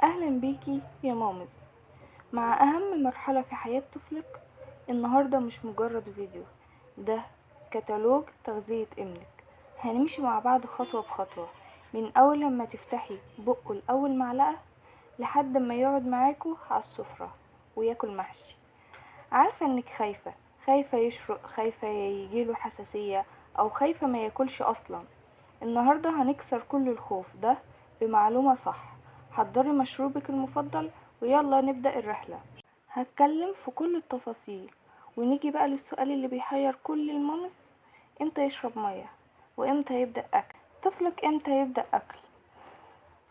أهلا بيكي يا mommies مع أهم مرحلة في حياة طفلك. النهاردة مش مجرد فيديو، ده كتالوج تغذية ابنك. هنمشي مع بعض خطوة بخطوة من أول لما تفتحي بقه لأول معلقة لحد ما يقعد معاكوا على السفرة وياكل محشي. عارفة انك خايفة، خايفة يشرق، خايفة يجيله حساسية، او خايفة ما ياكلش اصلا. النهاردة هنكسر كل الخوف ده بمعلومة صح. حضري مشروبك المفضل ويلا نبدأ الرحلة. هتكلم في كل التفاصيل. ونيجي بقى للسؤال اللي بيحير كل ال moms: امتى يشرب مية وامتى يبدأ اكل طفلك؟ امتى يبدأ اكل؟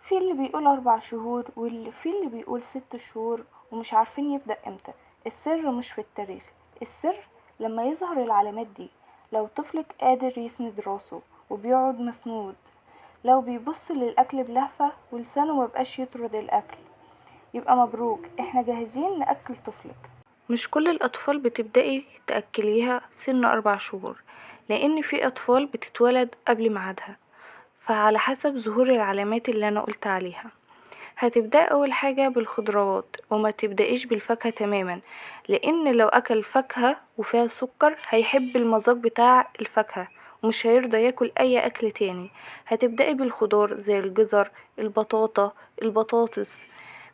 في اللي بيقول 4 شهور، واللي في اللي بيقول 6 شهور، ومش عارفين يبدأ امتى. السر مش في التاريخ، السر لما يظهر العلامات دي. لو طفلك قادر يسند راسه وبيقعد مسنود، لو بيبص للأكل بلهفة ولسانه مبقاش يطرد الأكل، يبقى مبروك، احنا جاهزين نأكل طفلك. مش كل الأطفال بتبدأي تأكليها سن 4 شهور، لأن في أطفال بتتولد قبل ميعادها، فعلى حسب ظهور العلامات اللي أنا قلت عليها. هتبدأي أول حاجة بالخضروات، وما تبدأيش بالفاكهة تماما، لأن لو أكل فاكهة وفيها سكر هيحب المذاق بتاع الفاكهة ومش هيرضى ياكل أي أكل تاني. هتبدأي بالخضار زي الجزر، البطاطا، البطاطس،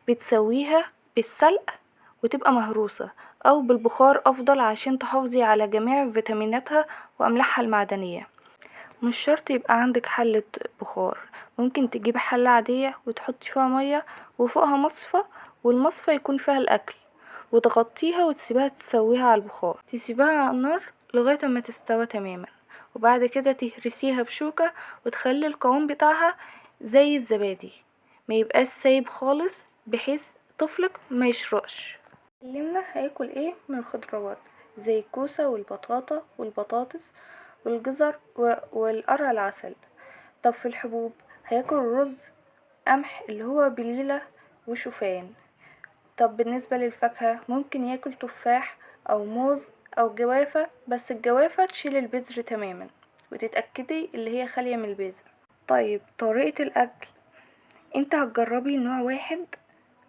بتسويها بالسلق وتبقى مهروسة، أو بالبخار أفضل عشان تحافظي على جميع فيتاميناتها وأملاحها المعدنية. مش شرط يبقى عندك حلة بخار، ممكن تجيبي حلة عادية وتحطي فيها مية وفوقها مصفى، والمصفى يكون فيها الأكل، وتغطيها وتسيبها تسويها على البخار، تسيبها على النار لغاية ما تستوى تماما، وبعد كده تهرسيها بشوكة وتخلي القوام بتاعها زي الزبادي، ما يبقاش سايب خالص بحيث طفلك ما يشرقش. اتكلمنا هياكل ايه من الخضروات زي الكوسة والبطاطا والبطاطس والجزر والقرع العسل. طب في الحبوب هياكل رز قمح اللي هو بليلة وشوفان. طب بالنسبة للفاكهة ممكن ياكل تفاح أو موز أو جوافة، بس الجوافة تشيل البذر تماما وتتأكدي اللي هي خالية من البذر. طيب طريقة الأكل، انت هتجربي نوع واحد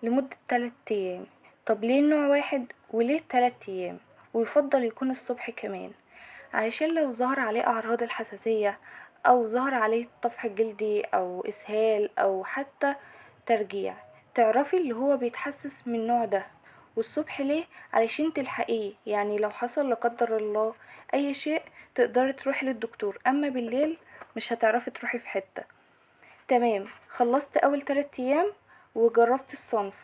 لمدة 3 أيام. طب ليه نوع واحد وليه 3 أيام؟ ويفضل يكون الصبح كمان، علشان لو ظهر عليه أعراض الحساسية أو ظهر عليه طفح جلدي أو إسهال أو حتى ترجيع، تعرفي اللي هو بيتحسس من النوع ده. والصبح ليه؟ علشان تلحقيه، يعني لو حصل لا قدر الله أي شيء تقدري تروحي للدكتور، أما بالليل مش هتعرفي تروحي في حتة. تمام، خلصت أول 3 أيام وجربت الصنف،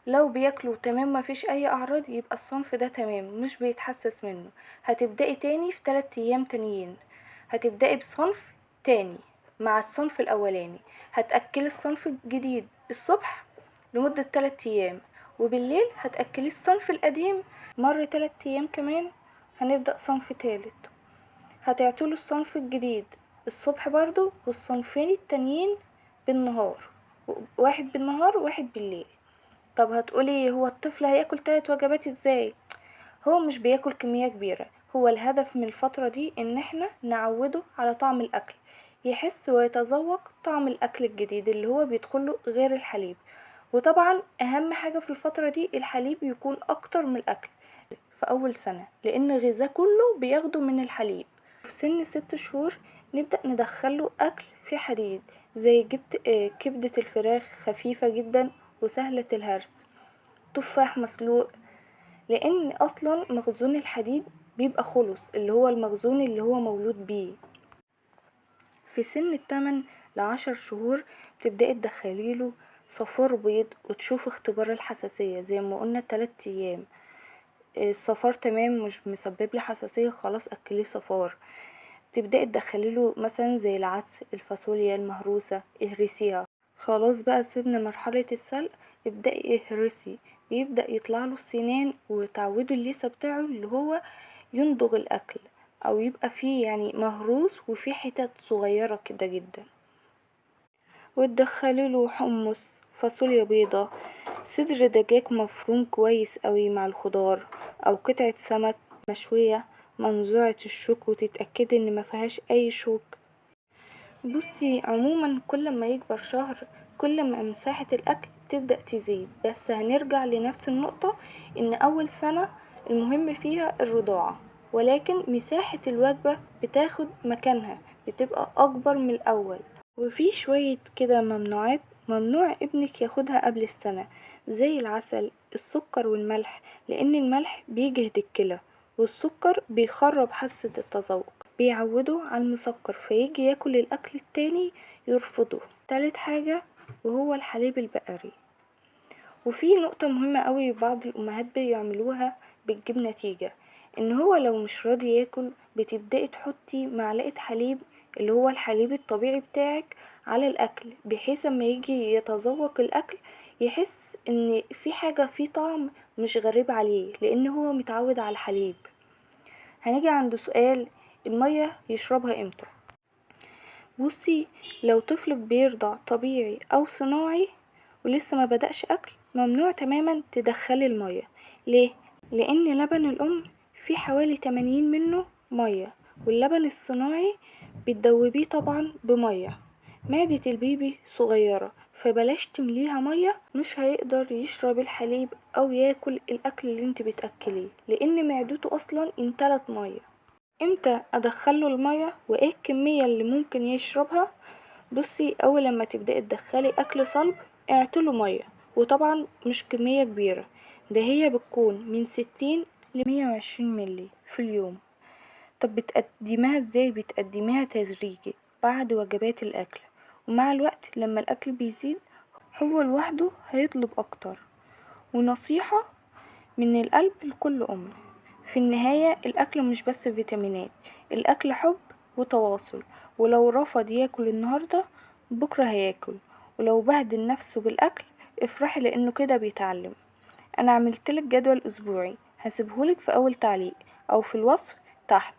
لو بياكلوا تمام ما فيش أي أعراض يبقى الصنف ده تمام مش بيتحسس منه. هتبدأي تاني في 3 أيام تانيين، هتبدأي بصنف تاني مع الصنف الأولاني، هتأكلي الصنف الجديد الصبح لمدة 3 أيام، وبالليل هتأكلي الصنف القديم مر 3 أيام كمان. هنبدأ صنف تالت، هتعطوله الصنف الجديد الصبح برضو، والصنفين التانيين بالنهار، واحد بالنهار وواحد بالليل. طب هتقولي هو الطفل هياكل 3 وجبات ازاي؟ هو مش بياكل كمية كبيرة، هو الهدف من الفترة دي ان احنا نعوده على طعم الاكل، يحس ويتذوق طعم الاكل الجديد اللي هو بيدخله غير الحليب. وطبعا اهم حاجة في الفترة دي الحليب يكون اكتر من الاكل في اول سنة، لان غذاه كله بياخده من الحليب. في سن 6 شهور نبدأ ندخله اكل فيه حديد، زي كبدة الفراخ خفيفة جدا وسهلة الهرس، تفاح مسلوق، لان اصلا مخزون الحديد بيبقى خلص، اللي هو المخزون اللي هو مولود بيه. في سن 8 ل10 شهور تبدأي تدخليله صفار بيض وتشوف اختبار الحساسية زي ما قلنا 3 أيام. الصفار تمام مش مسبب له حساسية، خلاص اكليه صفار. تبدأي تدخليله مثلا زي العدس، الفاصوليا المهروسة، اهرسيها. خلاص بقى سيبنا مرحلة السلق، ابدأي اهرسي، بيبدأ يطلع له السنان وتعودوا اللثة بتاعه اللي هو يندغ الأكل أو يبقى فيه مهروس وفيه حتت صغيرة كده جدا. وتدخلي له حمص، فاصوليا بيضة، صدر دجاج مفروم كويس قوي مع الخضار، أو قطعة سمك مشوية منزوعة الشوك وتتأكدي إن ما فيهاش أي شوك. عموما كل ما يكبر شهر كل ما مساحة الأكل تبدأ تزيد، بس هنرجع لنفس النقطة ان اول سنة المهم فيها الرضاعة، ولكن مساحة الوجبة بتاخد مكانها، بتبقى اكبر من الاول. وفي شوية كده ممنوعات ممنوع ابنك ياخدها قبل السنة، زي العسل، السكر والملح، لان الملح بيجهد الكلى والسكر بيخرب حاسة التذوق، بيعوده على المسكر فيجي ياكل الاكل التاني يرفضه. تالت حاجة وهو الحليب البقري. وفي نقطة مهمة قوي بعض الامهات بيعملوها بتجيب نتيجة، ان هو لو مش راضي ياكل بتبدأي تحطي معلقة حليب اللي هو الحليب الطبيعي بتاعك على الاكل، بحيث اما يجي يتذوق الاكل يحس ان في حاجة في طعم مش غريب عليه، لان هو متعود على الحليب. هنيجي عند سؤال المية يشربها امتى. بصي، لو طفلك بيرضع طبيعي او صناعي ولسه ما بدأش اكل، ممنوع تماما تدخلي المية. ليه؟ لان لبن الام في حوالي 80 منه مية، واللبن الصناعي بتدوبيه طبعا بمية. معدة البيبي صغيرة فبلاش تمليها مية، مش هيقدر يشرب الحليب او ياكل الاكل اللي انت بتاكليه، لان معدته اصلا امتلت مية. امتى ادخله المية وايه الكمية اللي ممكن يشربها؟ بصي، اول لما تبدأي تدخلي اكل صلب اعطله مية، وطبعا مش كمية كبيرة، ده هي بتكون من 60 ل 120 ملي في اليوم. طب بتقدميها ازاي؟ بتقدميها تدريجي بعد وجبات الاكل، ومع الوقت لما الاكل بيزيد هو لوحده هيطلب اكتر. ونصيحة من القلب لكل ام، في النهاية الاكل مش بس فيتامينات، الاكل حب وتواصل. ولو رفض ياكل النهاردة بكرة هياكل، ولو بهدل نفسه بالاكل افرحي لانه كده بيتعلم. انا عملتلك جدول اسبوعي هسيبهولك في اول تعليق او في الوصف تحت،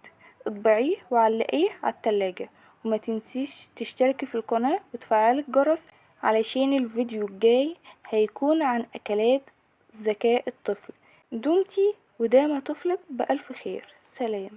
اطبعيه وعلقيه على التلاجة. وما تنسيش تشتركي في القناة وتفعلي الجرس علشان الفيديو الجاي هيكون عن اكلات ذكاء الطفل. دمتي ودام طفلك بألف خير. سلام.